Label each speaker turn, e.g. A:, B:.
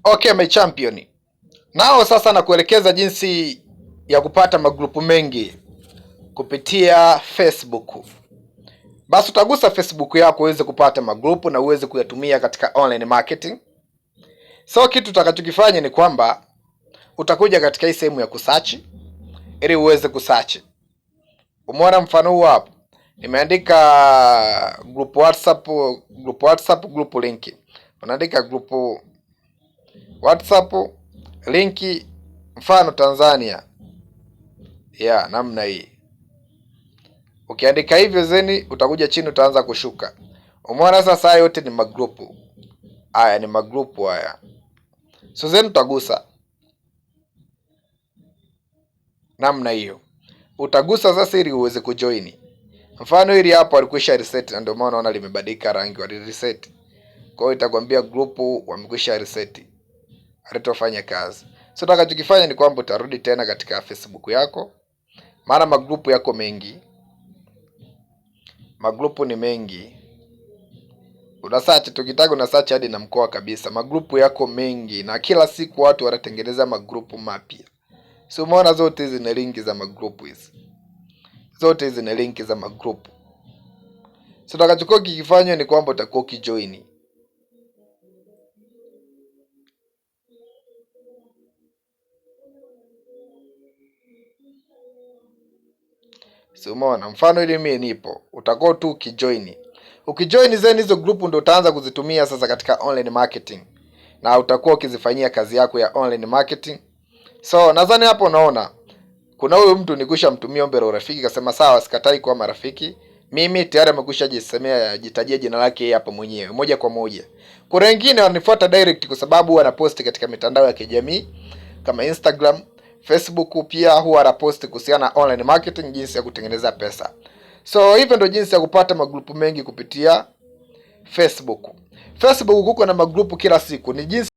A: Okay, my champion. Nao sasa nakuelekeza jinsi ya kupata magrupu mengi kupitia Facebook. Basi utagusa Facebook yako uweze kupata magrupu na uweze kuyatumia katika online marketing. So kitu utakachokifanya ni kwamba utakuja katika hii sehemu ya kusearch ili uweze kusearch. Umeona mfano huu hapo? Nimeandika group WhatsApp, group WhatsApp, group link. Unaandika group WhatsApp linki mfano Tanzania ya yeah, namna hii. Ukiandika hivyo zeni utakuja chini utaanza kushuka. Umeona sasa, haya yote ni magrupu, haya ni magrupu haya. So zeni utagusa namna hiyo, utagusa sasa ili uweze kujoin. Mfano hili hapo walikwisha reset, na ndio maana unaona limebadilika rangi, wali reset. Kwa hiyo itakwambia grupu wamekwisha reset halitofanya kazi. So utakachokifanya ni kwamba utarudi tena katika Facebook yako, maana magrupu yako mengi, magrupu ni mengi. Una search tukitaka, una search hadi na mkoa kabisa, magrupu yako mengi, na kila siku watu wanatengeneza magrupu mapya. So umeona zote hizi ni linki za magrupu, hizi zote hizi ni linki za magrupu. So utakachokuwa kikifanywa ni kwamba utakuwa ukijoin. So umeona mfano ili mimi nipo, utakuwa tu ukijoin. Ukijoin zeni hizo group ndio utaanza kuzitumia sasa katika online marketing na utakuwa ukizifanyia kazi yako ya online marketing. So nadhani hapo unaona kuna huyu mtu nikusha mtumia ombi la urafiki, kasema sawa, sikatai kuwa marafiki. Mimi tayari amekwisha jisemea, jitajia jina lake yeye hapo mwenyewe moja kwa moja. Kuna wengine wananifuata direct kwa sababu wanaposti katika mitandao ya kijamii kama Instagram, Facebook pia huwa anaposti kuhusiana na online marketing, jinsi ya kutengeneza pesa. So hivyo ndio jinsi ya kupata magrupu mengi kupitia Facebook. Facebook kuko na magrupu kila siku, ni jinsi